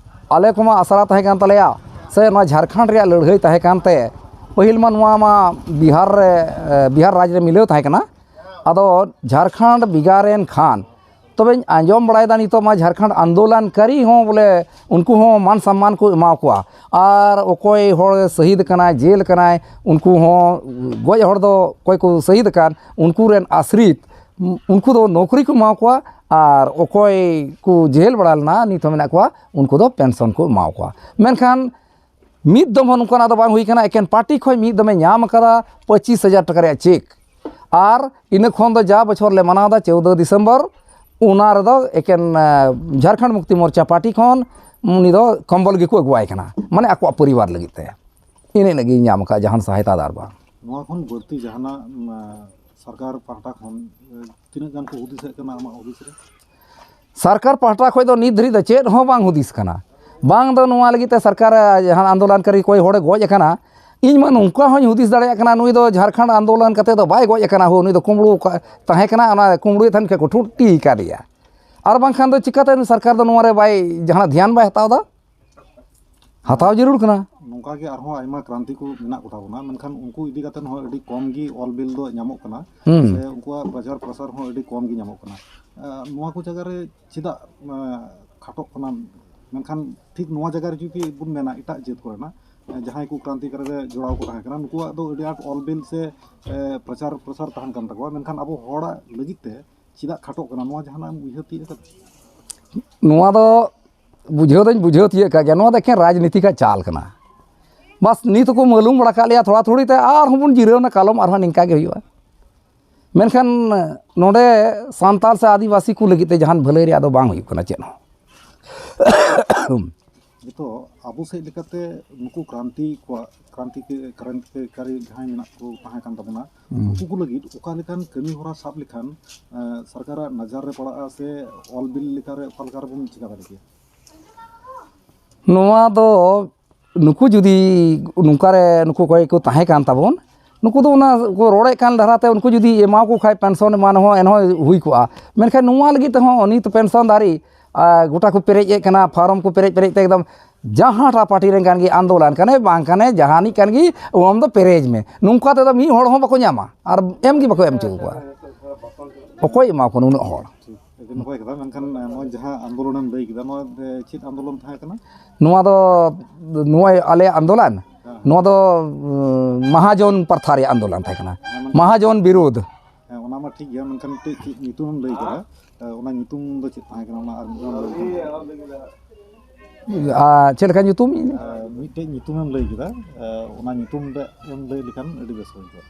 ᱟᱞᱮ ᱠᱚᱢᱟ ᱟᱥᱲᱟ ᱛᱟᱦᱮᱸ ᱠᱟᱱ ᱛᱟᱞᱮᱭᱟ, ᱥᱮ ᱱᱚᱣᱟ ᱡᱷᱟᱲᱠᱷᱚᱸᱰ ᱨᱮᱭᱟᱜ ᱞᱟᱹᱲᱦᱟᱹᱭ ᱛᱟᱦᱮᱸ ᱠᱟᱱᱛᱮ, ᱯᱟᱹᱦᱤᱞ ᱢᱟ ᱱᱚᱣᱟ ᱢᱟ ᱵᱤᱦᱟᱨ ᱨᱮ, ᱮ, ᱵᱤᱦᱟᱨ ᱨᱟᱡᱽ ᱨᱮ ᱢᱤᱞᱟᱹᱣ ᱛᱟᱦᱮᱸ ᱠᱟᱱᱟ᱾ ᱟᱫᱚ ᱡᱷᱟᱲᱠᱷᱚᱸᱰ ᱵᱷᱮᱜᱟᱨ ᱮᱱ ᱠᱷᱟᱱ, ᱛᱚᱵᱮᱧ ᱟᱸᱡᱚᱢ ᱵᱟᱲᱟᱭᱮᱫᱟ ᱱᱤᱛᱚᱜ ᱢᱟ ᱡᱷᱟᱲᱠᱷᱚᱸᱰ ᱟᱱᱫᱳᱞᱚᱱᱠᱟᱨᱤ ᱦᱚᱸ ᱵᱚᱞᱮ ᱩᱱᱠᱩ ᱦᱚᱸ ᱢᱟᱱ ᱥᱚᱱᱢᱟᱱ ᱠᱚ ᱮᱢᱟ ᱠᱚᱣᱟ᱾ ᱟᱨ ᱚᱠᱚᱭ ᱦᱚᱲ ᱥᱟᱹᱦᱤᱫ ᱠᱟᱱᱟᱭ, ᱡᱮᱞ ᱠᱟᱱᱟᱭ, ᱩᱱᱠᱩ ᱦᱚᱸ, ᱜᱚᱡ ᱦᱚᱲ ᱫᱚ ᱚᱠᱚᱭ ᱠᱚ ᱥᱟᱹᱦᱤᱫ ᱟᱠᱟᱱ, ᱩᱱᱠᱩ ᱨᱮᱱ ᱟᱥᱨᱤᱛ, ᱩᱱᱠᱩ ᱫᱚ ᱱᱚᱠᱨᱤ ᱠᱚ ᱮᱢᱟ ᱠᱚᱣᱟ᱾ ᱟᱨ ᱚᱠᱚᱭ ᱠᱚ ᱡᱮᱞ ᱵᱟᱲᱟ ᱞᱮᱱᱟ, ᱱᱤᱛ ᱦᱚᱸ ᱢᱮᱱᱟᱜ ᱠᱚᱣᱟ, ᱩᱱᱠᱩ ᱫᱚ ᱯᱮᱱᱥᱚᱱ ᱠᱚ ᱮᱢᱟ ᱠᱚᱣᱟ᱾ ᱢᱮᱱᱠᱷᱟᱱ ᱢᱤᱫ ᱫᱚᱢ ᱦᱚᱸ ᱱᱚᱝᱠᱟᱱᱟᱜ ᱫᱚ ᱵᱟᱝ ᱦᱩᱭ ᱠᱟᱱᱟ, ᱮᱠᱮᱱ ᱯᱟᱨᱴᱤ ᱠᱷᱚᱱ ᱢᱤᱫ ᱫᱚᱢᱮ ᱧᱟᱢ ᱟᱠᱟᱫᱟ ᱯᱚᱸᱪᱤᱥ ᱦᱟᱡᱟᱨ ᱴᱟᱠᱟ ᱨᱮᱭᱟᱜ ᱪᱮᱠ᱾ ᱟᱨ ᱤᱱᱟᱹ ᱠᱷᱚᱱ ᱫᱚ ᱡᱟ ᱵᱚᱪᱷᱚᱨ ᱞᱮ ᱢᱟᱱᱟᱣ ᱮᱫᱟ ᱪᱳᱣᱫᱚ ᱰᱤᱥᱮᱢᱵᱚᱨ, ᱚᱱᱟ ᱨᱮᱫᱚ ᱮᱠᱮᱱ, ᱮ, ᱡᱷᱟᱲᱠᱷᱚᱸᱰ ᱢᱩᱠᱛᱤ ᱢᱳᱨᱪᱟ ᱯᱟᱨᱴᱤ ᱠᱷᱚᱱ ᱩᱱᱤ ᱫᱚ ᱠᱚᱢᱵᱚᱞ ᱜᱮᱠᱚ ᱟᱹᱜᱩᱣᱟᱭ ᱠᱟᱱᱟ, ᱢᱟᱱᱮ ᱟᱠᱚᱣᱟᱜ ᱯᱚᱨᱤᱵᱟᱨ ᱞᱟᱹᱜᱤᱫ ᱛᱮ᱾ ᱤᱱᱟᱹᱜ ᱜᱤᱧ ᱧᱟᱢ ᱟᱠᱟᱫ ᱡᱟᱦᱟᱱ ᱥᱟᱦᱟᱭᱛᱟ ᱫᱚ ᱟᱨ ᱵᱟᱝ᱾ ᱱᱚᱣᱟ ᱠᱷᱚᱱ ᱵᱟᱹᱲᱛᱤ ᱡᱟᱦᱟᱱᱟᱜ, ᱩᱢ, ᱥᱚᱨᱠᱟᱨ ᱯᱟᱦᱴᱟ ᱠᱷᱚᱱ, ᱮ, ᱛᱤᱱᱟᱹᱜ ᱜᱟᱱ ᱠᱚ ᱦᱩᱫᱤᱥᱮᱫ ᱠᱟᱱᱟ ᱟᱢᱟᱜ ᱦᱩᱫᱤᱥ ᱨᱮ? ᱥᱚᱨᱠᱟᱨ ᱯᱟᱦᱴᱟ ᱠᱷᱚᱱ ᱫᱚ ᱱᱤᱛ ᱫᱷᱟᱹᱨᱤᱡ ᱫᱚ ᱪᱮᱫ ᱦᱚᱸ ᱵᱟᱝ ᱦᱩᱫᱤᱥ ᱠᱟᱱᱟ᱾ ᱵᱟᱝ ᱫᱚ ᱱᱚᱣᱟ ᱞᱟᱹᱜᱤᱫ ᱛᱮ ᱥᱚᱨᱠᱟᱨ ᱡᱟᱦᱟᱱ ᱟᱱᱫᱳᱞᱚᱱᱠᱟᱨᱤ ᱚᱠᱚᱭ ᱦᱚᱲᱮ ᱜᱚᱡ ᱟᱠᱟᱱᱟ, ᱤᱧ ᱢᱟ ᱱᱚᱝᱠᱟ ᱦᱚᱸᱧ ᱦᱩᱫᱤᱥ ᱫᱟᱲᱮᱭᱟᱜ ᱠᱟᱱᱟ, ᱱᱩᱭ ᱫᱚ ᱡᱷᱟᱲᱠᱷᱚᱸᱰ ᱟᱱᱫᱳᱞᱚᱱ ᱠᱟᱛᱮ ᱫᱚ ᱵᱟᱭ ᱜᱚᱡ ᱟᱠᱟᱱᱟ ᱦᱳ, ᱱᱩᱭ ᱫᱚ ᱠᱩᱢᱵᱽᱲᱩ ᱠᱟ-, ᱛᱟᱦᱮᱸ ᱠᱟᱱᱟ, ᱚᱱᱟ ᱠᱩᱢᱵᱽᱲᱩᱭᱮᱫ ᱛᱟᱦᱮᱱ ᱠᱷᱟᱱ ᱠᱚ ᱴᱷᱩᱴᱤ ᱟᱠᱟᱫᱮᱭᱟ᱾ ᱟᱨ ᱵᱟᱝᱠᱷᱟᱱ ᱫᱚ ᱪᱤᱠᱟᱹᱛᱮ ᱱᱩᱭ ᱥᱚᱨᱠᱟᱨ ᱫᱚ ᱱᱚᱣᱟ ᱨᱮ ᱵᱟᱭ, ᱡᱟᱦᱟᱱᱟᱜ ᱫᱷᱮᱭᱟᱱ ᱵᱟᱭ ᱦᱟᱛᱟᱣ ᱮᱫᱟ? ᱦᱟᱛᱟᱣ ᱡᱟᱹᱨᱩᱲ ᱠᱟᱱᱟ᱾ ᱱᱚᱝᱠᱟ ᱜᱮ ᱟᱨᱦᱚᱸ ᱟᱭᱢᱟ ᱠᱨᱟᱱᱛᱤ ᱠᱚ ᱢᱮᱱᱟᱜ ᱠᱚᱛᱟ ᱵᱚᱱᱟ, ᱢᱮᱱᱠᱷᱟᱱ ᱩᱱᱠᱩ ᱤᱫᱤ ᱠᱟᱛᱮ ᱦᱚᱸ ᱟᱹᱰᱤ ᱠᱚᱢ ᱜᱮ ᱚᱞ ᱵᱤᱞ ᱫᱚ ᱧᱟᱢᱚᱜ ᱠᱟᱱᱟ, ᱦᱩᱸ᱾ ᱥᱮ ᱩᱱᱠᱩᱣᱟᱜ ᱯᱨᱚᱪᱟᱨ ᱯᱨᱚᱥᱟᱨ ᱦᱚᱸ ᱟᱹᱰᱤ ᱠᱚᱢ ᱜᱮ ᱧᱟᱢᱚᱜ ᱠᱟᱱᱟ᱾ ᱮ, ᱱᱚᱣᱟ ᱠᱚ ᱡᱟᱭᱜᱟ ᱨᱮ ᱪᱮᱫᱟᱜ, ᱮ, ᱠᱷᱟᱴᱚᱜ ᱠᱟᱱᱟ? ᱢᱮᱱᱠᱷᱟᱱ ᱴᱷᱤᱠ ᱱᱚᱣᱟ ᱡᱟᱭᱜᱟ ᱨᱮ ᱡᱩᱫᱤ ᱵᱚᱱ ᱢᱮᱱᱟ, ᱮᱴᱟᱜ ᱡᱟᱹᱛ ᱠᱚᱨᱮᱱᱟᱜ, ᱮ, ᱡᱟᱦᱟᱸᱭ ᱠᱚ ᱠᱨᱟᱱᱛᱤᱠᱟᱨᱤ ᱨᱮ ᱡᱚᱲᱟᱣ ᱠᱚ ᱛᱟᱦᱮᱸ ᱠᱟᱱᱟ, ᱱᱩᱠᱩᱣᱟᱜ ᱫᱚ ᱟᱹᱰᱤ ᱟᱸᱴ ᱚᱞ ᱵᱤᱞ ᱥᱮ, ᱮ, ᱯᱨᱚᱪᱟᱨ ᱯᱨᱚᱥᱟᱨ ᱛᱟᱦᱮᱱ ᱠᱟᱱ ᱛᱟᱠᱚᱣᱟ, ᱢᱮᱱᱠᱷᱟᱱ ᱟᱵᱚ ᱦᱚᱲᱟᱜ ᱞᱟᱹᱜᱤᱫ ᱛᱮ ᱪᱮᱫᱟᱜ ᱠᱷᱟᱴᱚᱜ ᱠᱟᱱᱟ? ᱱᱚᱣᱟ ᱡᱟᱦᱟᱱᱟᱜ ᱮᱢ ᱩᱭᱦᱟᱹᱨ ᱛᱤᱭᱳᱜ ᱟᱠᱟᱫᱟ? ᱱᱚᱣᱟ ᱫᱚ ᱵᱩᱡᱷᱟᱹᱣ ᱫᱚᱧ ᱵᱩᱡᱷᱟᱹᱣ ᱛᱤᱭᱳᱜ ᱠᱟᱜ ᱜᱮᱭᱟ, ᱱᱚᱣᱟ ᱫᱚ ᱮᱠᱮᱱ ᱨᱟᱡᱽᱱᱤᱛᱤ ᱨᱮᱭᱟᱜ ᱪᱟᱞ ᱠᱟᱱᱟ᱾ ᱵᱟᱥ, ᱱᱤᱛ ᱦᱚᱸᱠᱚ ᱢᱟᱹᱞᱩᱢ ᱵᱟᱲᱟ ᱠᱟᱜ ᱞᱮᱭᱟ ᱛᱷᱚᱲᱟ ᱛᱷᱩᱲᱤ ᱛᱮ, ᱟᱨᱦᱚᱸ ᱵᱚᱱ ᱡᱤᱨᱟᱹᱣ ᱮᱱᱟ, ᱠᱟᱞᱚᱢ ᱟᱨᱦᱚᱸ ᱱᱤᱝᱠᱟ ᱜᱮ ᱦᱩᱭᱩᱜᱼᱟ᱾ ᱢᱮᱱᱠᱷᱟᱱ ᱱᱚᱰᱮ ᱥᱟᱱᱛᱟᱲ ᱥᱮ ᱟᱹᱫᱤᱵᱟᱹᱥᱤ ᱠᱚ ᱞᱟᱹᱜᱤᱫ ᱛᱮ ᱡᱟᱦᱟᱱ ᱵᱷᱟᱹᱞᱟᱹᱭ ᱨᱮᱭᱟᱜ ᱫᱚ ᱵᱟᱝ ᱦᱩᱭᱩᱜ ᱠᱟᱱᱟ ᱪᱮᱫ ᱦᱚᱸ᱾ ᱱᱤᱛᱚᱜ ᱟᱵᱚ ᱥᱮᱫ ᱞᱮᱠᱟᱛᱮ ᱱᱩᱠᱩ ᱠᱨᱟᱱᱛᱤ ᱠᱚᱣᱟᱜ, ᱠᱨᱟᱱᱛᱤ, ᱠᱨᱟᱱᱛᱤᱠᱟᱨᱤ ᱡᱟᱦᱟᱸᱭ ᱢᱮᱱᱟᱜ ᱠᱚ ᱛᱟᱦᱮᱸ ᱠᱟᱱ ᱛᱟᱵᱚᱱᱟ, ᱦᱩᱸ᱾ ᱩᱱᱠᱩ ᱠᱚ ᱞᱟᱹᱜᱤᱫ ᱚᱠᱟ ᱞᱮᱠᱟᱱ ᱠᱟᱹᱢᱤ ᱦᱚᱨᱟ ᱥᱟᱵ ᱞᱮᱠᱷᱟᱱ, ᱮᱸ, ᱥᱚᱨᱠᱟᱨᱟᱜ ᱱᱚᱡᱚᱨ ᱨᱮ ᱯᱟᱲᱟᱜᱼᱟ ᱥᱮ ᱚᱞ ᱵᱤᱞ ᱞᱮᱠᱟᱨᱮ ᱚᱠᱟ ᱞᱮᱠᱟ ᱨᱮᱵᱚᱱ ᱪᱤᱠᱟ ᱫᱟᱲᱮ ᱠᱮᱭᱟ? ᱱᱚᱣᱟ ᱫᱚ ᱱᱩᱠᱩ ᱡᱩᱫᱤ ᱱᱚᱝᱠᱟ ᱨᱮ ᱱᱩᱠᱩ ᱚᱠᱚᱭ ᱠᱚ ᱛᱟᱦᱮᱸ ᱠᱟᱱ ᱛᱟᱵᱚᱱ, ᱱᱩᱠᱩ ᱫᱚ ᱚᱱᱟ ᱠᱚ ᱨᱚᱲᱮᱫ ᱠᱟᱱ ᱫᱷᱟᱨᱟ ᱛᱮ ᱩᱱᱠᱩ ᱡᱩᱫᱤ ᱮᱢᱟ ᱠᱚ ᱠᱷᱟᱡ ᱯᱮᱱᱥᱚᱱ ᱮᱢᱟᱱ ᱦᱚᱸ ᱮᱱᱦᱚᱸ ᱦᱩᱭ ᱠᱚᱜᱼᱟ᱾ ᱢᱮᱱᱠᱷᱟᱱ ᱱᱚᱣᱟ ᱞᱟᱹᱜᱤᱫ ᱛᱮᱦᱚᱸ ᱱᱤᱛ ᱯᱮᱱᱥᱚᱱ ᱫᱟᱨᱤ, ᱟ, ᱜᱚᱴᱟ ᱠᱚ ᱯᱮᱨᱮᱡ ᱮᱫ ᱠᱟᱱᱟ, ᱯᱷᱟᱨᱚᱢ ᱠᱚ ᱯᱮᱨᱮᱡ ᱯᱮᱨᱮᱡ ᱛᱮ ᱮᱠᱫᱚᱢ ᱡᱟᱦᱟᱸᱴᱟᱜ ᱯᱟᱨᱴᱤ ᱨᱮᱱ ᱠᱟᱱ ᱜᱮ, ᱟᱱᱫᱳᱞᱚᱱ ᱠᱟᱱᱮ ᱵᱟᱝ ᱠᱟᱱᱮ, ᱡᱟᱦᱟᱱᱤᱡ ᱠᱟᱱ ᱜᱮ, ᱟᱢ ᱫᱚ ᱯᱮᱨᱮᱡᱽ ᱢᱮ᱾ ᱱᱚᱝᱠᱟ ᱛᱮᱫᱚ ᱢᱤᱫ ᱦᱚᱲ ᱦᱚᱸ ᱵᱟᱠᱚ ᱧᱟᱢᱟ ᱟᱨ ᱮᱢ ᱜᱮ ᱵᱟᱠᱚ ᱮᱢ ᱦᱚᱪᱚ ᱠᱚᱣᱟ᱾ ᱚᱠᱚᱭ ᱮᱢᱟ ᱠᱚ ᱩᱱᱟᱹᱜ ᱦᱚᱲ? ᱴᱷᱤᱠ, ᱟᱹᱰᱤ ᱱᱟᱯᱟᱭ ᱠᱟᱛᱷᱟ᱾ ᱢᱮᱱᱠᱷᱟᱱ, ᱮ, ᱱᱚᱜᱼᱚᱭ ᱡᱟᱦᱟᱸ ᱟᱱᱫᱳᱞᱚᱱᱮᱢ ᱞᱟᱹᱭ ᱠᱮᱫᱟ, ᱱᱚᱣᱟ, ᱮ, ᱪᱮᱫ ᱟᱱᱫᱳᱞᱚᱱ ᱛᱟᱦᱮᱸ ᱠᱟᱱᱟ? ᱱᱚᱣᱟ ᱫᱚ, ᱱᱚᱣᱟ ᱟᱞᱮᱭᱟᱜ ᱟᱱᱫᱳᱞᱚᱱ, ᱦᱮᱸ᱾ ᱱᱚᱣᱟ ᱫᱚ, ᱩᱸ, ᱢᱟᱦᱟᱡᱚᱱ ᱯᱨᱚᱛᱷᱟ ᱨᱮᱭᱟᱜ ᱟᱱᱫᱳᱞᱚᱱ ᱛᱟᱦᱮᱸ ᱠᱟᱱᱟ᱾ ᱦᱮᱸ, ᱢᱮᱱᱠᱷᱟᱱ ᱢᱟᱦᱟᱡᱚᱱ ᱵᱤᱨᱳᱫᱷ᱾ ᱦᱮᱸ, ᱚᱱᱟ ᱢᱟ ᱴᱷᱤᱠ ᱜᱮᱭᱟ, ᱢᱮᱱᱠᱷᱟᱱ ᱢᱤᱫᱴᱮᱡ ᱪᱮᱫ ᱧᱩᱛᱩᱢᱮᱢ ᱞᱟᱹᱭ ᱠᱮᱫᱟ? ᱮ, ᱚᱱᱟ ᱧᱩᱛᱩᱢ ᱫᱚ ᱪᱮᱫ ᱛᱟᱦᱮᱸ ᱠᱟᱱᱟ? ᱚᱱᱟ ᱟᱨ ᱢᱤᱫ ᱫᱷᱟᱣ ᱞᱟᱹᱭ ᱠᱮᱫᱟ᱾ ᱟᱨ ᱪᱮᱫ ᱞᱮᱠᱟ ᱧᱩᱛᱩᱢ? ᱮ, ᱢᱤᱫᱴᱮᱡ ᱧᱩᱛᱩᱢᱮᱢ ᱞᱟᱹᱭ ᱠᱮᱫᱟ, ᱮ, ᱚᱱᱟ ᱧᱩᱛᱩᱢ ᱨᱮ ᱮᱢ ᱞᱟᱹᱭ ᱞᱮᱠᱷᱟᱱ ᱟᱹᱰᱤ ᱵᱮᱥ ᱦᱩᱭ ᱠᱚᱜᱼᱟ᱾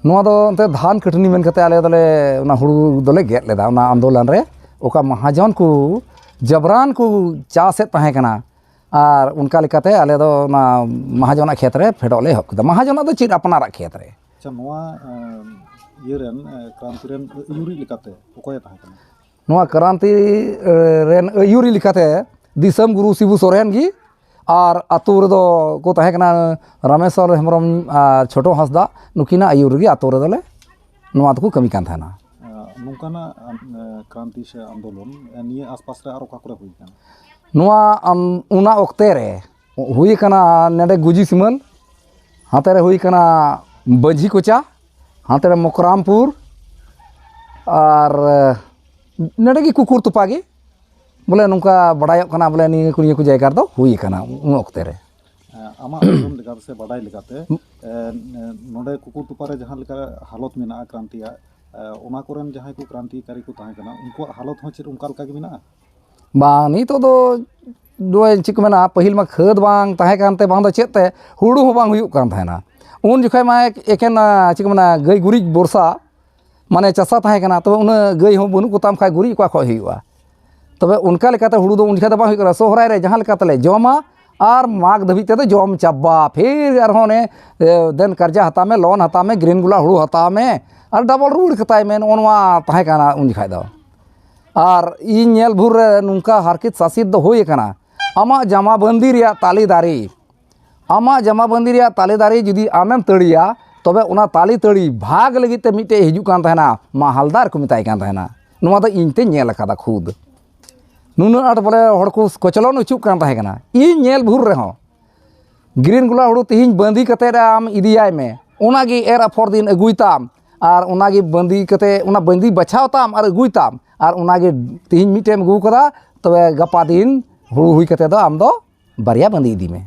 ᱱᱚᱣᱟ ᱫᱚ ᱮᱱᱛᱮ ᱫᱷᱟᱱ ᱠᱟᱹᱴᱷᱱᱤ ᱢᱮᱱ ᱠᱟᱛᱮ ᱟᱞᱮ ᱫᱚᱞᱮ ᱚᱱᱟ ᱦᱩᱲᱩ ᱫᱚᱞᱮ ᱜᱮᱫ ᱞᱮᱫᱟ ᱚᱱᱟ ᱟᱱᱫᱳᱞᱚᱱ ᱨᱮ᱾ ᱚᱠᱟ ᱢᱟᱦᱟᱡᱚᱱ ᱠᱚ ᱡᱟᱵᱨᱟᱱ ᱠᱚ ᱪᱟᱥᱮᱫ ᱛᱟᱦᱮᱸ ᱠᱟᱱᱟ, ᱟᱨ ᱚᱱᱠᱟ ᱞᱮᱠᱟᱛᱮ ᱟᱞᱮ ᱫᱚ ᱚᱱᱟ ᱢᱟᱦᱟᱡᱚᱱᱟᱜ ᱠᱷᱮᱛ ᱨᱮ ᱯᱷᱮᱰᱚᱜ ᱞᱮ ᱮᱦᱚᱵ ᱠᱮᱫᱟ᱾ ᱢᱟᱦᱟᱡᱚᱱᱟᱜ ᱫᱚ ᱪᱮᱫ, ᱟᱯᱱᱟᱨᱟᱜ ᱠᱷᱮᱛ ᱨᱮ᱾ ᱟᱪᱪᱷᱟ, ᱱᱚᱣᱟ ᱮᱸ, ᱤᱭᱟᱹ ᱨᱮᱱ, ᱮᱸ, ᱠᱨᱟᱱᱛᱤ ᱨᱮᱱ ᱟᱹᱭᱩᱨᱤᱡ ᱞᱮᱠᱟᱛᱮ ᱚᱠᱚᱭᱮ ᱛᱟᱦᱮᱸ ᱠᱟᱱᱟ? ᱱᱚᱣᱟ ᱠᱨᱟᱱᱛᱤ, ᱮᱸ, ᱨᱮᱱ ᱟᱹᱭᱩᱨᱤᱡ ᱞᱮᱠᱟᱛᱮ ᱫᱤᱥᱚᱢ ᱜᱩᱨᱩ ᱥᱤᱵᱩ ᱥᱚᱨᱮᱱ ᱜᱮ, ᱟᱨ ᱟᱛᱳ ᱨᱮᱫᱚ ᱠᱚ ᱛᱟᱦᱮᱸ ᱠᱟᱱᱟ ᱨᱟᱢᱮᱥᱣᱚᱨ ᱦᱮᱢᱵᱨᱚᱢ ᱟᱨ ᱪᱷᱳᱴᱳ ᱦᱟᱸᱥᱫᱟ, ᱱᱩᱠᱤᱱᱟᱜ ᱟᱹᱭᱩᱨ ᱨᱮᱜᱮ ᱟᱛᱳ ᱨᱮᱫᱚ ᱞᱮ ᱱᱚᱣᱟ ᱫᱚᱠᱚ ᱠᱟᱹᱢᱤ ᱠᱟᱱ ᱛᱟᱦᱮᱱᱟ᱾ ᱟᱸ, ᱱᱚᱝᱠᱟᱱᱟᱜ, ᱟᱸ, ᱠᱨᱟᱱᱛᱤ ᱥᱮ ᱟᱱᱫᱳᱞᱚᱱ, ᱟᱸ, ᱱᱤᱭᱟᱹ ᱟᱥᱯᱟᱥ ᱨᱮ ᱟᱨ ᱚᱠᱟ ᱠᱚᱨᱮ ᱦᱩᱭ ᱠᱟᱱᱟ? ᱱᱚᱣᱟ, ᱟᱢ, ᱚᱱᱟ ᱚᱠᱛᱮ ᱨᱮ ᱦᱩᱭ ᱠᱟᱱᱟ ᱱᱚᱰᱮ ᱜᱩᱡᱤ ᱥᱤᱢᱟᱹᱞ, ᱦᱟᱱᱛᱮ ᱨᱮ ᱦᱩᱭ ᱠᱟᱱᱟ ᱵᱟᱹᱡᱷᱤ ᱠᱚᱪᱟ, ᱦᱟᱱᱛᱮ ᱨᱮ ᱢᱚᱠᱨᱟᱢᱯᱩᱨ, ᱟᱨ, ᱮ, ᱱᱚᱰᱮ ᱜᱮ ᱠᱩᱠᱩᱨ ᱛᱚᱯᱟ ᱜᱮ᱾ ᱵᱚᱞᱮ, ᱱᱚᱝᱠᱟ ᱵᱟᱰᱟᱭᱚᱜ ᱠᱟᱱᱟ, ᱵᱚᱞᱮ, ᱱᱤᱭᱟᱹ ᱠᱚ, ᱱᱤᱭᱟᱹ ᱠᱚ ᱡᱟᱭᱜᱟ ᱨᱮᱫᱚ ᱦᱩᱭ ᱠᱟᱱᱟ ᱩᱱ ᱚᱠᱛᱮ ᱨᱮ᱾ ᱮ, ᱟᱢᱟᱜ ᱟᱸᱡᱚᱢ ᱞᱮᱠᱟᱛᱮ ᱥᱮ ᱵᱟᱰᱟᱭ ᱞᱮᱠᱟᱛᱮ, ᱮ, ᱱᱚᱰᱮ ᱠᱩᱠᱩᱨ ᱛᱚᱯᱟ ᱨᱮ ᱡᱟᱦᱟᱸ ᱞᱮᱠᱟ ᱦᱟᱞᱚᱛ ᱢᱮᱱᱟᱜᱼᱟ ᱠᱨᱟᱱᱛᱤᱭᱟᱜ, ᱮ, ᱚᱱᱟ ᱠᱚᱨᱮᱱ ᱡᱟᱦᱟᱸᱭ ᱠᱚ ᱠᱨᱟᱱᱛᱤᱠᱟᱨᱤ ᱠᱚ ᱛᱟᱦᱮᱸ ᱠᱟᱱᱟ, ᱩᱱᱠᱩᱣᱟᱜ ᱦᱟᱞᱚᱛ ᱦᱚᱸ ᱪᱮᱫ ᱚᱱᱠᱟ ᱞᱮᱠᱟ ᱜᱮ ᱢᱮᱱᱟᱜᱼᱟ? ᱵᱟᱝ, ᱱᱤᱛᱚᱜ ᱫᱚ ᱱᱚᱜᱼᱚᱭ ᱪᱮᱫ ᱠᱚ ᱢᱮᱱᱟ, ᱯᱟᱹᱦᱤᱞ ᱢᱟ ᱠᱷᱟᱹᱫᱽ ᱵᱟᱝ ᱛᱟᱦᱮᱸ ᱠᱟᱱᱛᱮ, ᱵᱟᱝ ᱫᱚ ᱪᱮᱫ ᱛᱮ ᱦᱩᱲᱩ ᱦᱚᱸ ᱵᱟᱝ ᱦᱩᱭᱩᱜ ᱠᱟᱱ ᱛᱟᱦᱮᱱᱟ᱾ ᱩᱱ ᱡᱚᱠᱷᱚᱱ ᱢᱟ ᱮᱠ-, ᱮᱠᱮᱱ, ᱟ, ᱪᱮᱫ ᱠᱚ ᱢᱮᱱᱟ, ᱜᱟᱹᱭ ᱜᱩᱨᱤᱡ ᱵᱷᱚᱨᱥᱟ, ᱢᱟᱱᱮ, ᱪᱟᱥᱟ ᱛᱟᱦᱮᱸ ᱠᱟᱱᱟ᱾ ᱛᱚᱵᱮ ᱩᱱᱟᱹᱜ ᱜᱟᱹᱭ ᱦᱚᱸ ᱵᱟᱹᱱᱩᱜ ᱠᱚᱛᱟᱢ ᱠᱷᱟᱡ, ᱜᱩᱨᱤᱡ ᱚᱠᱟ ᱠᱷᱚᱡ ᱦᱩᱭᱩᱜᱼᱟ? ᱛᱚᱵᱮ ᱚᱱᱠᱟ ᱞᱮᱠᱟᱛᱮ ᱦᱩᱲᱩ ᱫᱚ ᱩᱱ ᱡᱚᱠᱷᱟᱡ ᱫᱚ ᱵᱟᱝ ᱦᱩᱭᱩᱜ ᱠᱟᱱᱟ᱾ ᱥᱚᱦᱨᱟᱭ ᱨᱮ ᱡᱟᱦᱟᱸ ᱞᱮᱠᱟ ᱛᱮᱞᱮ ᱡᱚᱢᱟ ᱟᱨ ᱢᱟᱜᱽ ᱫᱷᱟᱹᱵᱤᱡ ᱛᱮᱫᱚ ᱡᱚᱢ ᱪᱟᱵᱟ᱾ ᱯᱷᱤᱨ ᱟᱨᱦᱚᱸ ᱚᱱᱮ, ᱮ, ᱫᱮᱱ ᱠᱟᱨᱡᱟ ᱦᱟᱛᱟᱣ ᱢᱮ, ᱞᱚᱱ ᱦᱟᱛᱟᱣ ᱢᱮ, ᱜᱨᱤᱱ ᱜᱩᱞᱟ ᱦᱩᱲᱩ ᱦᱟᱛᱟᱣ ᱢᱮ, ᱟᱨ ᱰᱟᱵᱚᱞ ᱨᱩᱣᱟᱹᱲ ᱠᱟᱛᱟᱭ ᱢᱮ᱾ ᱱᱚᱜᱼᱚ ᱱᱚᱣᱟ ᱛᱟᱦᱮᱸ ᱠᱟᱱᱟ ᱩᱱ ᱡᱚᱠᱷᱟᱡ ᱫᱚ᱾ ᱟᱨ ᱤᱧ ᱧᱮᱞ ᱵᱷᱳᱨ ᱨᱮ ᱱᱚᱝᱠᱟ ᱦᱟᱨᱠᱮᱛ ᱥᱟᱥᱮᱛ ᱫᱚ ᱦᱩᱭ ᱟᱠᱟᱱᱟ, ᱟᱢᱟᱜ ᱡᱟᱢᱟ ᱵᱟᱹᱱᱫᱤ ᱨᱮᱭᱟᱜ ᱛᱟᱞᱮ ᱫᱟᱨᱮ, ᱟᱢᱟᱜ ᱡᱟᱢᱟ ᱵᱟᱹᱱᱫᱤ ᱨᱮᱭᱟᱜ ᱛᱟᱞᱮ ᱫᱟᱨᱮ ᱡᱩᱫᱤ ᱟᱢᱮᱢ ᱛᱟᱹᱲᱤᱭᱟ, ᱛᱚᱵᱮ ᱚᱱᱟ ᱛᱟᱞᱮ ᱛᱟᱹᱲᱤ ᱵᱷᱟᱜᱽ ᱞᱟᱹᱜᱤᱫ ᱛᱮ ᱢᱤᱫᱴᱮᱡ ᱦᱤᱡᱩᱜ ᱠᱟᱱ ᱛᱟᱦᱮᱱᱟ, ᱢᱟ ᱦᱟᱞᱫᱟᱨ ᱠᱚ ᱢᱮᱛᱟᱭ ᱠᱟᱱ ᱛᱟᱦᱮᱱᱟ᱾ ᱱᱚᱣᱟ ᱫᱚ ᱤᱧ ᱛᱮᱧ ᱧᱮᱞ ᱟᱠᱟᱫᱟ ᱠᱷᱩᱫ᱾ ᱱᱩᱱᱟᱹᱜ ᱟᱸᱴ ᱵᱚᱞᱮ ᱦᱚᱲ ᱠᱚ ᱠᱚᱪᱞᱚᱱ ᱦᱚᱪᱚᱜ ᱠᱟᱱ ᱛᱟᱦᱮᱸ ᱠᱟᱱᱟ᱾ ᱤᱧ ᱧᱮᱞ ᱵᱷᱳᱨ ᱨᱮᱦᱚᱸ, ᱜᱨᱤᱱ ᱜᱩᱞᱟ ᱦᱩᱲᱩ ᱛᱤᱦᱤᱧ ᱵᱟᱹᱱᱫᱤ ᱠᱟᱛᱮᱫ ᱟᱢ ᱤᱫᱤᱭᱟᱭ ᱢᱮ, ᱚᱱᱟᱜᱮ ᱮᱨ ᱟᱯᱷᱚᱨ ᱫᱤᱱ ᱟᱹᱜᱩᱭ ᱛᱟᱢ, ᱟᱨ ᱚᱱᱟᱜᱮ ᱵᱟᱹᱱᱫᱤ ᱠᱟᱛᱮᱫ, ᱚᱱᱟ ᱵᱟᱹᱱᱫᱤ ᱵᱟᱪᱷᱟᱣ ᱛᱟᱢ ᱟᱨ ᱟᱹᱜᱩᱭ ᱛᱟᱢ, ᱟᱨ ᱚᱱᱟᱜᱮ ᱛᱤᱦᱤᱧ ᱢᱤᱫᱴᱮᱱ ᱮᱢ ᱟᱹᱜᱩ ᱠᱟᱫᱟ, ᱛᱚᱵᱮ ᱜᱟᱯᱟ ᱫᱤᱱ ᱦᱩᱲᱩ ᱦᱩᱭ ᱠᱟᱛᱮᱫ ᱫᱚ ᱟᱢ ᱫᱚ ᱵᱟᱨᱭᱟ ᱵᱟᱹᱱᱫᱤ ᱤᱫᱤ ᱢᱮ,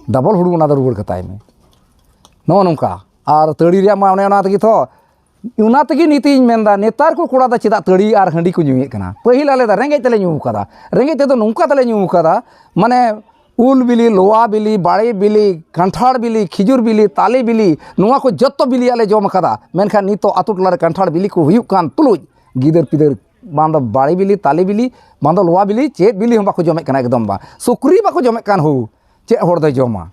ᱰᱟᱵᱚᱞ ᱦᱩᱲᱩ ᱚᱱᱟ ᱫᱚ ᱨᱩᱣᱟᱹᱲ ᱠᱟᱛᱟᱭ ᱢᱮ᱾ ᱱᱚᱜᱼᱚ ᱱᱚᱝᱠᱟ᱾ ᱟᱨ ᱛᱟᱹᱲᱤ ᱨᱮᱭᱟᱜ ᱢᱟ ᱚᱱᱮ ᱚᱱᱟ ᱛᱮᱜᱮ ᱛᱚ, ᱚᱱᱟ ᱛᱮᱜᱮ ᱱᱤᱛᱤᱧ ᱢᱮᱱᱫᱟ, ᱱᱮᱛᱟᱨ ᱠᱚ ᱠᱚᱲᱟ ᱫᱚ ᱪᱮᱫᱟᱜ ᱛᱟᱹᱲᱤ ᱟᱨ ᱦᱟᱺᱰᱤ ᱠᱚ ᱧᱩᱭᱮᱫ ᱠᱟᱱᱟ? ᱯᱟᱹᱦᱤᱞ ᱟᱞᱮ ᱫᱚ ᱨᱮᱸᱜᱮᱡ ᱛᱮᱞᱮ ᱧᱩ ᱠᱟᱫᱟ, ᱨᱮᱸᱜᱮᱡ ᱛᱮᱫᱚ ᱱᱚᱝᱠᱟ ᱛᱮᱞᱮ ᱧᱩ ᱠᱟᱫᱟ, ᱢᱟᱱᱮ, ᱩᱞ ᱵᱤᱞᱤ, ᱞᱚᱣᱟ ᱵᱤᱞᱤ, ᱵᱟᱲᱮ ᱵᱤᱞᱤ, ᱠᱟᱱᱴᱷᱟᱲ ᱵᱤᱞᱤ, ᱠᱷᱤᱡᱩᱨ ᱵᱤᱞᱤ, ᱛᱟᱞᱮ ᱵᱤᱞᱤ, ᱱᱚᱣᱟ ᱠᱚ ᱡᱚᱛᱚ ᱵᱤᱞᱤᱭᱟᱜ ᱞᱮ ᱡᱚᱢ ᱠᱟᱫᱟ᱾ ᱢᱮᱱᱠᱷᱟᱱ ᱱᱤᱛᱚᱜ ᱟᱛᱳ ᱴᱚᱞᱟ ᱨᱮ ᱠᱟᱱᱴᱷᱟᱲ ᱵᱤᱞᱤ ᱠᱚ ᱦᱩᱭᱩᱜ ᱠᱟᱱ ᱛᱩᱞᱩᱡ, ᱜᱤᱫᱟᱹᱨ ᱯᱤᱫᱟᱹᱨ ᱵᱟᱝ ᱫᱚ ᱵᱟᱲᱮ ᱵᱤᱞᱤ, ᱛᱟᱞᱮ ᱵᱤᱞᱤ, ᱵᱟᱝ ᱫᱚ ᱞᱚᱣᱟ ᱵᱤᱞᱤ, ᱪᱮᱫ ᱵᱤᱞᱤ ᱦᱚᱸ ᱵᱟᱠᱚ ᱡᱚᱢᱮᱫ ᱠᱟᱱᱟ, ᱮᱠᱫᱚᱢ ᱵᱟᱝ᱾ ᱥᱩᱠᱨᱤ ᱵᱟᱠᱚ ᱡᱚᱢᱮᱫ ᱠᱟᱱ ᱦᱳ, ᱪᱮᱫ ᱦᱚᱲ ᱫᱚᱭ ᱡᱚᱢᱟ?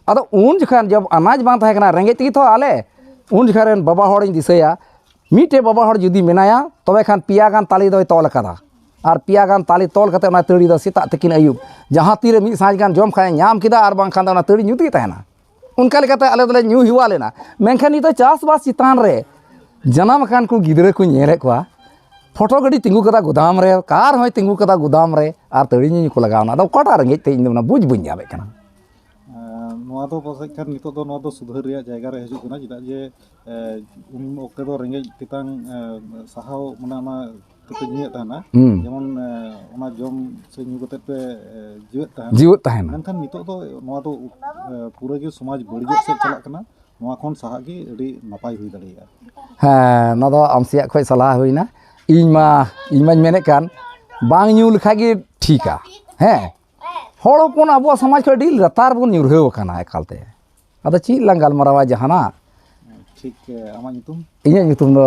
ᱟᱫᱚ ᱩᱱ ᱡᱚᱠᱷᱟᱱ ᱡᱚᱵ ᱟᱱᱟᱡᱽ ᱵᱟᱝ ᱛᱟᱦᱮᱸ ᱠᱟᱱᱟ, ᱨᱮᱸᱜᱮᱡ ᱛᱮᱜᱮ ᱛᱚ ᱟᱞᱮ, ᱩᱱ ᱡᱚᱠᱷᱟᱱ ᱨᱮᱱ ᱵᱟᱵᱟ ᱦᱚᱲᱤᱧ ᱫᱤᱥᱟᱹᱭᱟ, ᱢᱤᱫᱴᱮᱡ ᱵᱟᱵᱟ ᱦᱚᱲ ᱡᱩᱫᱤ ᱢᱮᱱᱟᱭᱟ, ᱛᱚᱵᱮ ᱠᱷᱟᱱ ᱯᱮᱭᱟ ᱜᱟᱱ ᱛᱟᱞᱮ ᱫᱚᱭ ᱛᱚᱞ ᱟᱠᱟᱫᱟ᱾ ᱟᱨ ᱯᱮᱭᱟ ᱜᱟᱱ ᱛᱟᱞᱮ ᱛᱚᱞ ᱠᱟᱛᱮ ᱚᱱᱟ ᱛᱟᱹᱲᱤ ᱫᱚ ᱥᱮᱛᱟᱜ ᱛᱤᱠᱤᱱ ᱟᱹᱭᱩᱵ ᱡᱟᱦᱟᱸ ᱛᱤᱨᱮ ᱢᱤᱫ ᱥᱟᱸᱡ ᱜᱟᱱ ᱡᱚᱢ ᱠᱷᱟᱱ ᱧᱟᱢ ᱠᱮᱫᱟ, ᱟᱨ ᱵᱟᱝᱠᱷᱟᱱ ᱫᱚ ᱚᱱᱟ ᱛᱟᱹᱲᱤ ᱧᱩ ᱛᱮᱜᱮ ᱛᱟᱦᱮᱱᱟ᱾ ᱚᱱᱠᱟ ᱞᱮᱠᱟᱛᱮ ᱟᱞᱮ ᱫᱚᱞᱮ ᱧᱩ ᱦᱮᱣᱟ ᱞᱮᱱᱟ᱾ ᱢᱮᱱᱠᱷᱟᱱ ᱱᱤᱛᱚᱜ ᱪᱟᱥᱵᱟᱥ ᱪᱮᱛᱟᱱ ᱨᱮ ᱡᱟᱱᱟᱢ ᱟᱠᱟᱱ ᱠᱚ ᱜᱤᱫᱽᱨᱟᱹ ᱠᱚᱧ ᱧᱮᱞᱮᱫ ᱠᱚᱣᱟ, ᱯᱷᱳᱴᱳ ᱜᱟᱹᱰᱤ ᱛᱤᱸᱜᱩ ᱠᱟᱫᱟ ᱜᱩᱫᱟᱢ ᱨᱮ, ᱠᱟᱨ ᱦᱚᱸᱭ ᱛᱤᱸᱜᱩ ᱠᱟᱫᱟ ᱜᱩᱫᱟᱢ ᱨᱮ, ᱟᱨ ᱛᱟᱹᱲᱤ ᱧᱩ ᱠᱚ ᱞᱟᱜᱟᱣ ᱮᱱᱟ᱾ ᱟᱫᱚ ᱚᱠᱟᱴᱟᱜ ᱨᱮᱸᱜᱮᱡ ᱛᱮ ᱤᱧ ᱫᱚ ᱚᱱᱟ ᱵᱩᱡᱽ ᱵᱟᱹᱧ ᱧᱟᱢᱮᱫ ᱠᱟᱱᱟ᱾ ᱟᱨ ᱱᱚᱣᱟ ᱫᱚ ᱯᱟᱥᱮᱡ ᱠᱷᱟᱱ ᱱᱤᱛᱚᱜ ᱫᱚ ᱱᱚᱣᱟ ᱫᱚ ᱥᱩᱫᱷᱟᱹᱨ ᱨᱮᱭᱟᱜ ᱡᱟᱭᱜᱟ ᱨᱮ ᱦᱤᱡᱩᱜ ᱠᱟᱱᱟ, ᱪᱮᱫᱟᱜ ᱡᱮ ᱮ, ᱩᱱ ᱚᱠᱛᱮ ᱫᱚ ᱨᱮᱸᱜᱮᱡ ᱛᱮᱛᱟᱝ ᱮ, ᱥᱟᱦᱟᱣ ᱢᱟᱱᱮ ᱚᱱᱟ ᱠᱟᱛᱮ ᱧᱩᱭᱮᱫ ᱛᱟᱦᱮᱱᱟ᱾ ᱦᱩᱸ᱾ ᱡᱮᱢᱚᱱ ᱮ, ᱚᱱᱟ ᱡᱚᱢ ᱥᱮ ᱧᱩ ᱠᱟᱛᱮ ᱯᱮ ᱮ, ᱡᱤᱣᱮᱫ ᱛᱟᱦᱮᱱᱟ᱾ ᱡᱤᱣᱮᱫ ᱛᱟᱦᱮᱱᱟ᱾ ᱢᱮᱱᱠᱷᱟᱱ ᱱᱤᱛᱚᱜ ᱫᱚ ᱱᱚᱣᱟ ᱫᱚ ᱮ, ᱯᱩᱨᱟᱹ ᱜᱮ ᱥᱚᱢᱟᱡᱽ ᱵᱟᱹᱲᱤᱡᱚᱜ ᱥᱮᱫ ᱪᱟᱞᱟᱜ ᱠᱟᱱᱟ᱾ ᱱᱚᱣᱟ ᱠᱷᱚᱱ ᱥᱟᱦᱟᱜ ᱜᱮ ᱟᱹᱰᱤ ᱱᱟᱯᱟᱭ ᱦᱩᱭ ᱫᱟᱲᱮᱭᱟᱜᱼᱟ᱾ ᱦᱮᱸ, ᱱᱚᱣᱟ ᱫᱚ ᱟᱢᱥᱤᱭᱟᱜ ᱠᱷᱚᱱ ᱥᱟᱞᱦᱟ ᱦᱩᱭᱱᱟ᱾ ᱤᱧ ᱢᱟ, ᱤᱧ ᱢᱟᱧ ᱢᱮᱱᱮᱫ ᱠᱟᱱ, ᱵᱟᱝ ᱧᱩ ᱞᱮᱠᱷᱟᱡ ᱜᱮ ᱴᱷᱤᱠᱟ᱾ ᱦᱮᱸ, ᱦᱚᱲ ᱦᱚᱯᱚᱱ ᱟᱵᱚᱣᱟᱜ ᱥᱚᱢᱟᱡᱽ ᱠᱷᱚᱱ ᱟᱹᱰᱤ ᱞᱟᱛᱟᱨ ᱵᱚᱱ ᱧᱩᱨᱦᱟᱹᱣ ᱟᱠᱟᱱᱟ ᱮᱠᱟᱞᱛᱮ᱾ ᱟᱫᱚ ᱪᱮᱫ ᱞᱟᱝ ᱜᱟᱞᱢᱟᱨᱟᱣᱟ ᱡᱟᱦᱟᱱᱟᱜ? ᱴᱷᱤᱠ, ᱟᱢᱟᱜ ᱧᱩᱛᱩᱢ? ᱤᱧᱟᱹᱜ ᱧᱩᱛᱩᱢ ᱫᱚ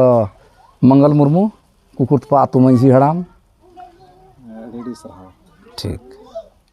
ᱢᱚᱝᱜᱚᱞ ᱢᱩᱨᱢᱩ, ᱠᱩᱠᱩᱨᱛᱚᱯᱟ ᱟᱹᱛᱩ ᱢᱟᱹᱡᱷᱤ ᱦᱟᱲᱟᱢ᱾ ᱟᱹᱰᱤ ᱟᱹᱰᱤ ᱥᱟᱨᱦᱟᱣ᱾ ᱴᱷᱤᱠ᱾